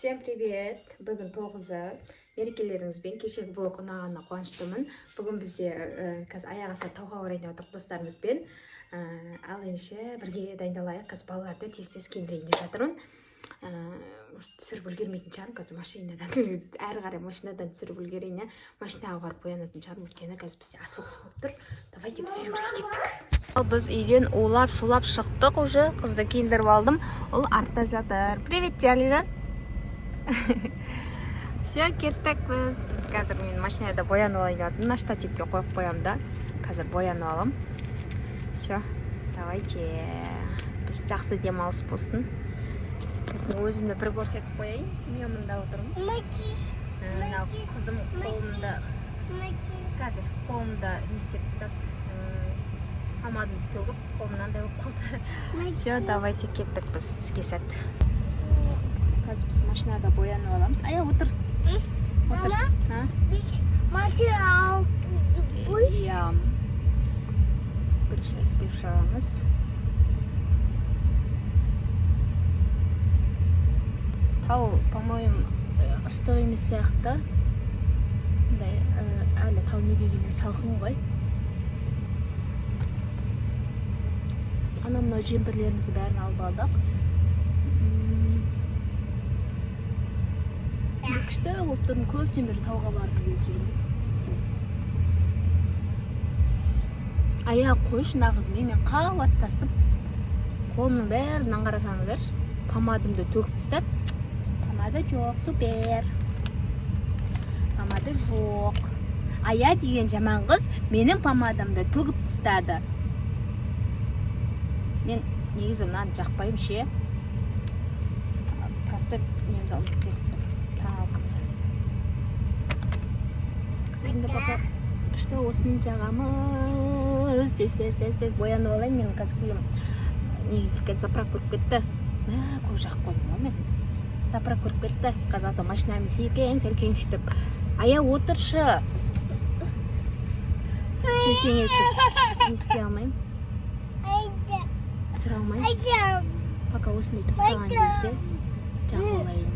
Всем привет! Бүгін 9-ы. Мерекелеріңізбен! Кешегі влог ұнағанына қуаныштымын. Бүгін бізде қазір аяқ асты тауға барайын деп отырмық достарымызбен. Ал ендеше бірге дайындалайық. Қазір балаларды тез тез киіндірейін деп жатырмын. Может, түсіріп үлгермейтін шығармын қазір машинадан. Әрі қарай машинадан түсіріп үлгерейін, иә. Машинаға барып оянатын шығармын, өйткені қазір бізде асығыс болып тұр. Давайте бізбен бірге кеттік. Ал біз үйден улап шулап шықтық уже. Қызды киіндіріп алдым. Ол артта жатыр. Привет, Алижан. Все, кеттік біз. Біз қазір, мен машинада боянып алайын деп жатырмын. Мына штативке қойып қоямын да. Қазір боянып аламын. Все, давайте. Біз жақсы демалыс болсын. Қазір мен өзімді бір көрсетіп қояйын. Мен мында отырмын. Мынау қызым қолымда, қазір қолымда не істеп тастады, помаданы төгіп, қолым мынандай болып қалды. Все, давайте кеттік біз, іске сәт. Қазір біз машинада боянып аламыз. Ая, отыр, отыр. А? Материал. Иә, бірінші SPF жағамыз. Тау, по-моему, ыстық емес сияқты мындай, әлі тау не дегенмен салқын ғой. Ана мынау джемперлерімізді бәрін алып алдық. Күшті болып тұрмын, көптен бері тауға барғым келіп жүрген. Ая, қойшы, мына қыз менімен қабаттасып, қолымның бәрінен қарасаңыздаршы, помадамды төгіп тастады. Помада жоқ, супер, помада жоқ. Ая деген жаман қыз менің помадамды төгіп тастады. Мен негізі мынаны жақпаймын ше. Простой немді ұмытып кеттім, тоналкамды. Енді пока что осыны жағамыз. Тез, тез, тез, тез боянып алайын. Мен қазір күйеуім неге кіріп кетті, заправка кіріп кетті. Мә, көп жағып қойдым ғой мен. Заправка кіріп кетті қазір, а то машинамен селкең селкең етіп. Ая, отыршы. Селкең етіп не істей алмаймын, түсіре алмаймын. Пока осындай тоқтаған кезде жағып алайын.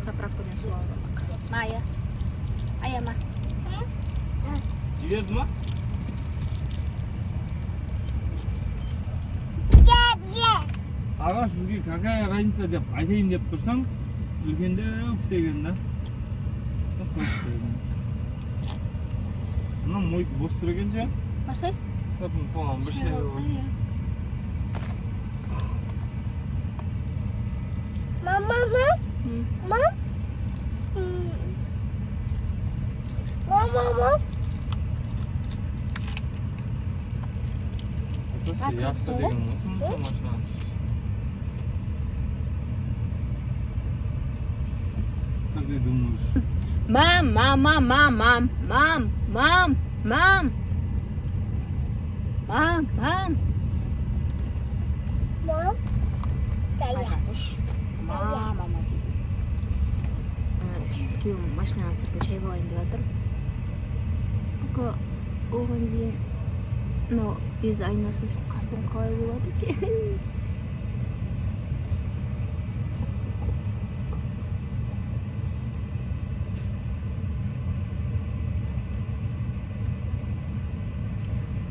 Заправкадан су алып алдық. Ма, Ая, Ая, ма. Жіберді ма? Аға, сізге какая разница деп айтайын деп тұрсаң, үлкендеу кісі екен да. Мына мойка бос тұр екен ше. Барсай. Сыртын соған бір шай. Иә. Мама, мам, мам. Мама, мам. Яхта деген осы машина. Как ты думаешь? Мам, мам, мам, мам, мам, мам, мам, мам, мам, мам. Мам. Айжан, қош. Мам, мама дейді. Күйеуім машинаның сыртын шайып алайын деп жатыр. Пока оған дейін мынау без айнасыз қасым қалай болады екен?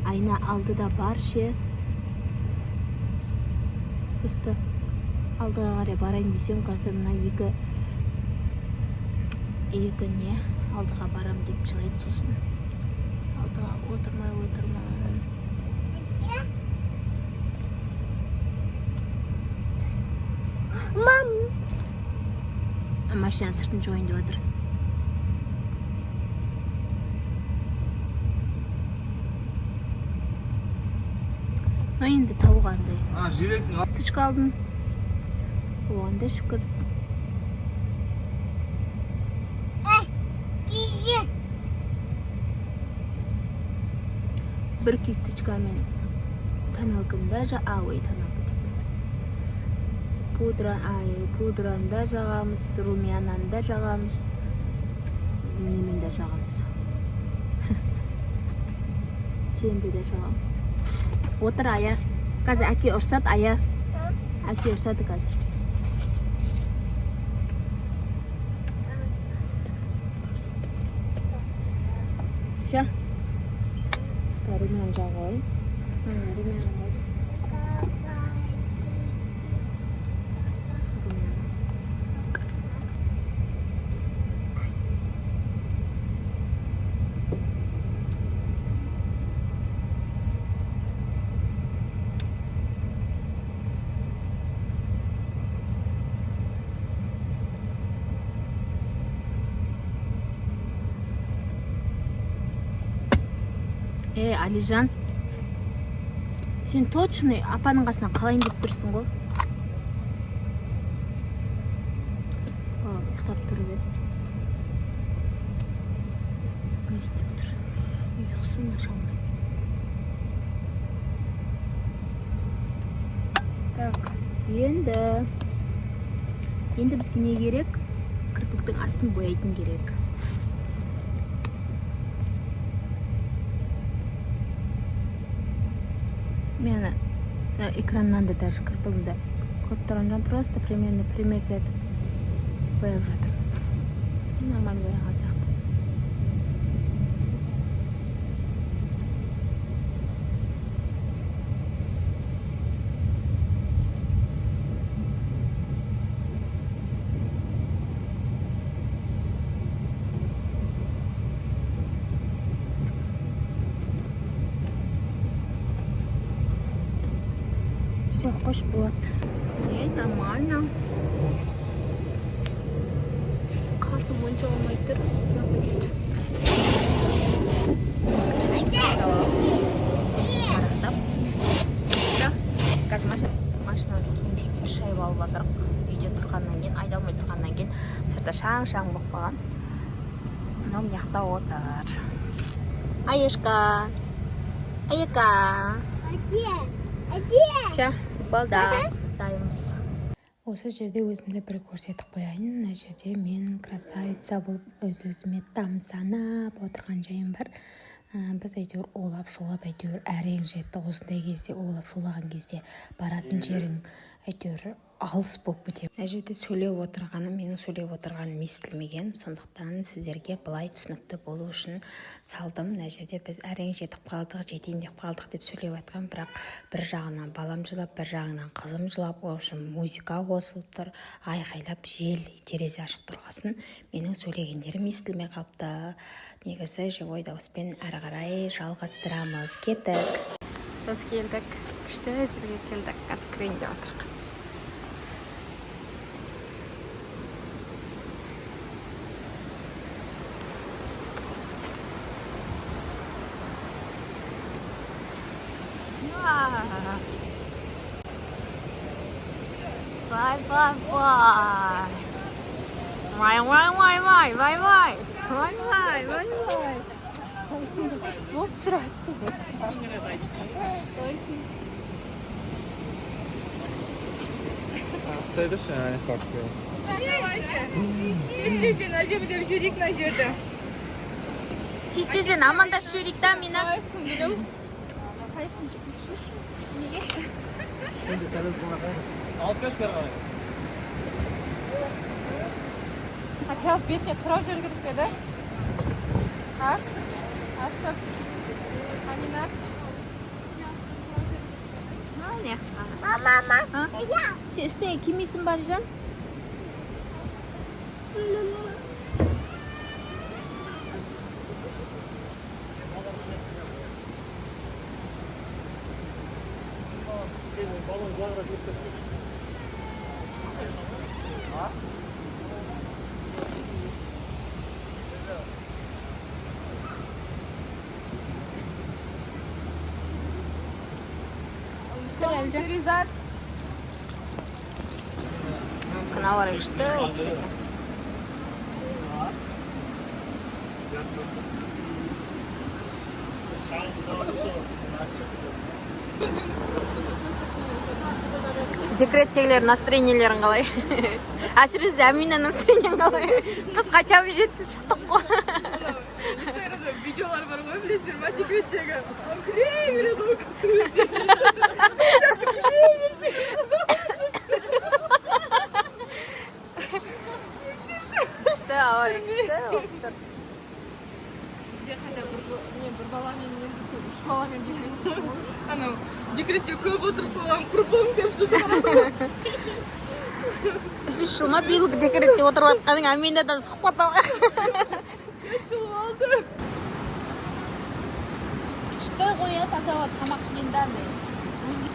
Айна алдыда бар ше. Просто алдыға қарай барайын десем, қазір мына екі не алдыға барам деп жылайды, сосын алдыға отырмай отырмын. Мам. Машинаның сыртын жуайын деп жатыр. Ну, енді тауға андай А, жилеттің кисточка алдым, оған да шүкір. Тиже. Бір кисточкамен Тоналканы да ой, тоналка деп, пудра, ай, пудраны да жағамыз, румянаны да жағамыз, немен де жағамыз, тенді де жағамыз. Отыр, Ая, қазір әке ұрсады. Ая, әке ұрсады қазір. Все, румяна жағып алайын. Міне, румяна қойдым. Румяна. Е, Алижан, сен точно апаның қасынан қалайын деп тұрсың ғой. Балам ұйықтап тұрып еді. Не істеп тұр? Ұйқысын аша алмай. Так, енді бізге не керек? Кірпіктің астын бояйтын керек. Мен экраннан да даже кірпігімді көріп тұрған жоқпын, просто примерно пример етіп бояп жатырмын. Нормально бояған сияқты. Все, қош болады. Не, нормально. Қасым онша болмай тұр. Кетеді. Шашымды тарақтап. Все, қазір машинаның сыртын шайып алып жатырық. Үйде тұрғаннан кейін, айдалмай тұрғаннан кейін сырты шаң-шаң болып қалған. Мынау мына жақта отыр. Айешка. Айека. Әке. Әке. Все, болды. Дайынбыз. Осы жерде өзімді бір көрсетіп қояйын. Мына жерде мен красавица болып, өз өзіме тамсанып отырған жайым бар. Біз әйтеуір улап шулап әйтеуір әрең жеттік. Осындай кезде, улап шулаған кезде баратын жерің әйтеуір алыс болып кетеді. Мына жерде сөйлеп отырғаным, менің сөйлеп отырғаным естілмеген, сондықтан сіздерге былай түсінікті болу үшін салдым. Мына жерде біз әрең жетіп қалдық, жетейін деп қалдық деп сөйлеп жатқан, бірақ бір жағынан балам жылап, бір жағынан қызым жылап, в общем, музыка қосылып тұр, айқайлап, жел, терезе ашық тұрғасын менің сөйлегендерім естілмей қалыпты. Негізі живой дауыспен әрі қарай жалғастырамыз. Кеттік. Біз келдік, күшті жерге келдік, қазір кірейін деп жатырық. Бай, бай, бай. Вай, вай, вай, вай, вай, вай. Вай, вай, вай, вай. Болып тұрады. Ұстайды ше, факт. Тез тезден әдемілеп жіберейік мына жерді. Тез тезден амандасып жіберейік та, Мина. Қалайсың, гүлім? Қалайсың? Неге? Алып берші бері қарай. А пияз бетіне турап жіберу керек пе еді? А? Асып. Амина. Мына жаққа. Мама, мама. А? Сен үстіңе кимейсің ба, Алижан? Тұр, Әлжан. Перизат. Күн ауа райы күшті болып тұр екен. Декреттегілер настроениелерің қалай? Әсіресе Әмина настроениең қалай? Біз хотя бы жетісі шықтық қой. Инстаграмда видеолар бар ғой, білесіздер ма, декреттегі. Күле береді ғой. Күшті ауа райы, күшті болып тұр. Бізде қайда бір не бір баламен енді үш баламен декреттесің ғой. Анау декретте көп отырып қойған құрбым деп шығарады. 3 жыл ма биыл декретте отырып жатқаның, Әминадан сұхбат алған. 3 жыл болды. Күшті ғой, иә, таза ауа, тамақ ішкенде андай. Өзге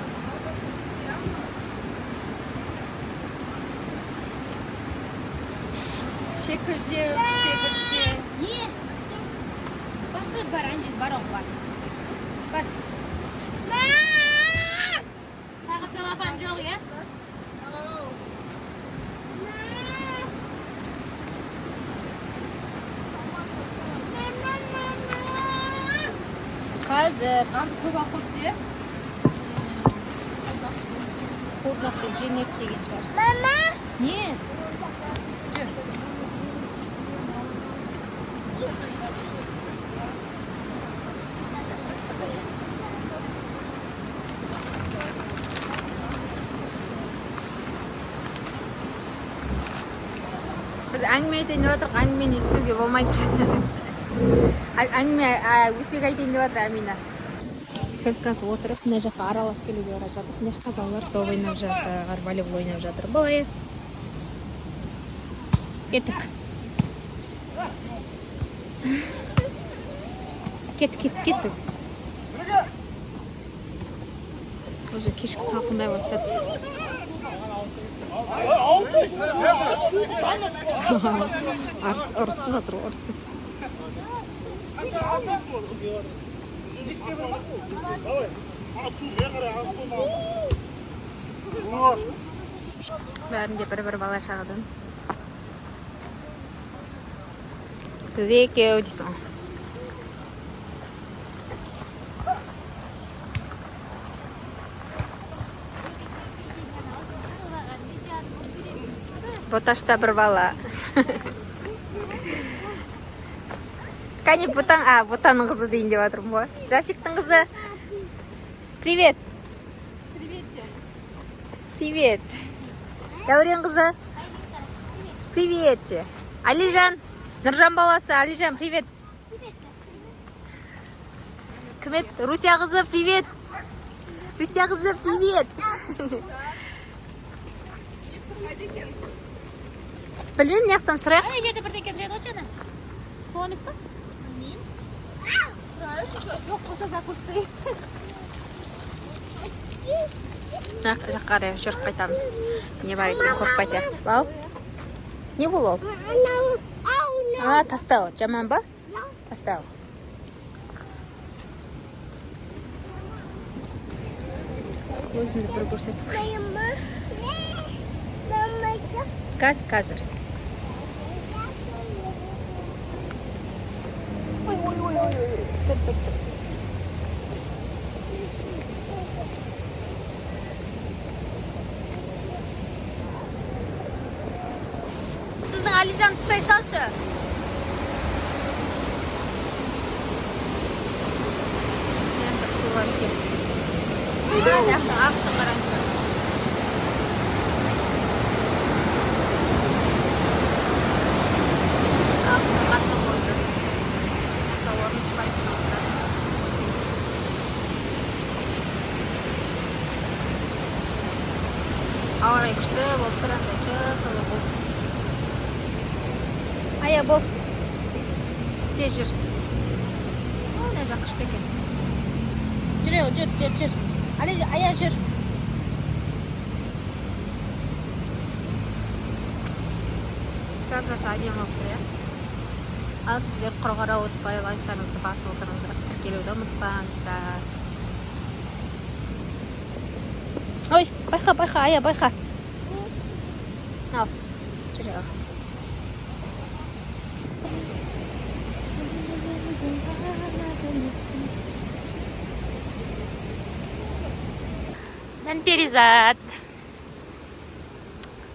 Шекірде, шекірде. Не? Басы бар, ана жерде бар ғой, бар. Бар. Тағы целлофан жоқ, иә? Қазір Нанды көп алып қойыпты, иә? Қуырдақпен жеңеді деген шығар. Мама. Не? Жүр. Біз әңгіме айтайын деп жатырмық, әңгімені естуге болмайды. Әңгіме, өсек айтайын деп жатыр Әмина. Біз қазір отырып мына жаққа аралап келуге бара жатырмық. Мына жақта балалар доп ойнап жатыр, волейбол ойнап жатыр. Былай кеттік, кеттік, кеттік, кеттік. Уже кешкі салқындай бастады. Ұрысып жатыр ғой, ұрысып. Бәрінде бір бір бала шағадан, бізде екеу дейсің ғой. Боташта бір бала. Кәне, Ботаң, а, Ботаның қызы дейін деп жатырмын ғой. Жасиктің қызы. Привет. Привет. Привет. Дәурен қызы. Привет. Алижан. Нұржан баласы, Алижан, привет. Кім еді? Руся қызы, привет. Руся қызы, привет. Қайда екен? Білмеймін, мына жақтан сұрайық. Ана жерде бірдеңе тұрады ғой жаңа. Сол емес па? Жоқ, болса закуспай. Мына жаққа қарай жүріп қайтамыз. Не бар екен, көріп қайтайық деп. Ал. Не бұл ол? А, тастау. Жаман ба? Тастау. Өзімді бір көрсетіп. Қазір, қазір. Ой, ой, ой, ой, ой. Тұр, тұр, тұр. Біздің Алижан ұстай салшы. Мына жақта су бар екен. А, мына жақта ағысы, қараңыздар. Ағысы қатты болып тұр. Мына жақта орындық бар екен, отыратын. Ауа райы күшті болып тұр, андай жып-жылы болып. Ая, бол. Тез жүр. О, мына жақ күшті екен. Жүре, жүр, жүр, жүр. Али, Ая, жүр. Жап-жас, әдемі болып тұр, иә. Ал сіздер құр қарап отырмай, лайктарыңызды басып отырыңыздар, тіркелуді ұмытпаңыздар. Ой, байқа, байқа, Ая, байқа. Ал, жүре ал. Мен Перизат.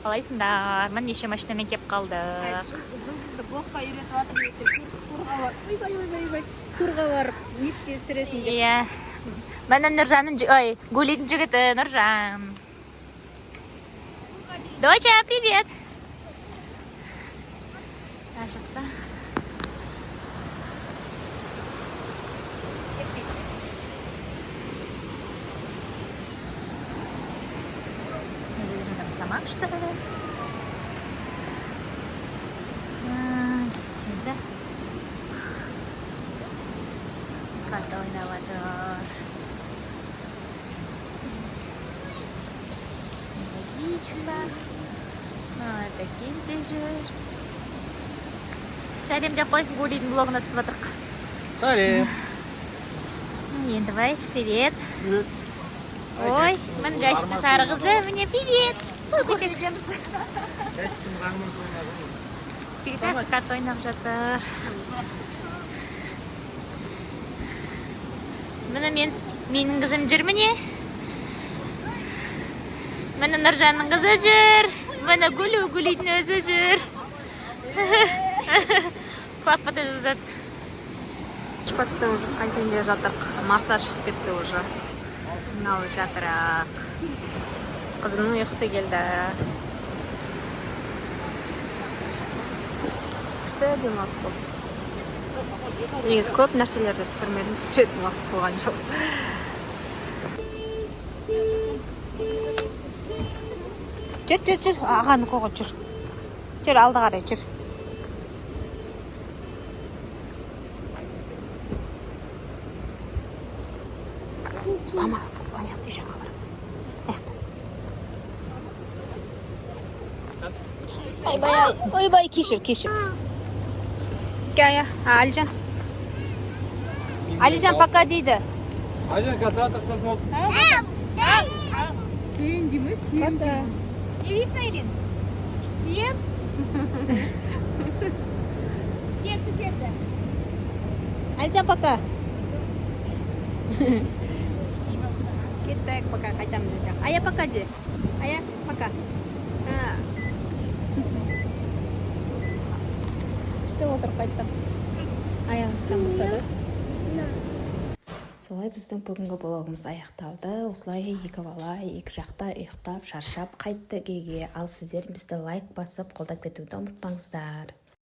Қалайсыңдар? Міне, неше машинамен келіп қалдық. Жұлдызды блогқа үйретіп жатырмын. Ертең турға барып, ойбай, ойбай, ойбай, турға барып не істей түсіресің деп. Иә. Міне, Нұржанның, ой, Гулидің жігіті Нұржан. Доча, привет. Мына жақта. Мына жерде жатырмыз, тамақ іштік. Жерде карта ойнап жатыр. Водичка. Такие де жүр. Сәлем деп қой, Гулидің блогына түсіп жатырық. Сәлем. Ендібай, привет. Ой, міне, Жастың сары қызы, міне, привет. Жастың. Жігіттер карта ойнап жатыр. Міне, мен, менің қызым жүр, міне. Міне, Нұржанның қызы жүр. Міне, Гүлу, Гүлидің өзі жүр. Құлап бата жаздады. Шпатты уже қайтайын деп жатырық. Маса шығып кетті уже. Жиналып жатырық. Қызымның ұйқысы келді. Күшті демалыс болды. Негізі көп нәрселерді түсірмедім, түсіретін уақыт болған жоқ. Жүр, жүр, жүр, ағаны қоға, жүр. Жүр, алды қарай, жүр. Ұстама, ана жақта, үй жаққа барамыз. Аяқтан. Ойбай, ай, ойбай, кешір, кешір. Ая, Әлжан. Әлжан, пока дейді. Айжан, қазір театр. Сен деймін, сен. Пока. Не дейсің, Айлин? Сен? Кетті, кетті. Әлжан, пока. Кеттік, пока, қайтамыз үй жаққа. Ая, пока де. Ая, пока. А. Күшті отырып қайттық. Аяқ астынан болса да. Солай біздің бүгінгі блогымыз аяқталды. Осылай екі бала екі жақта ұйықтап, шаршап қайтты үйге. Ал сіздер бізді лайк басып, қолдап кетуді ұмытпаңыздар.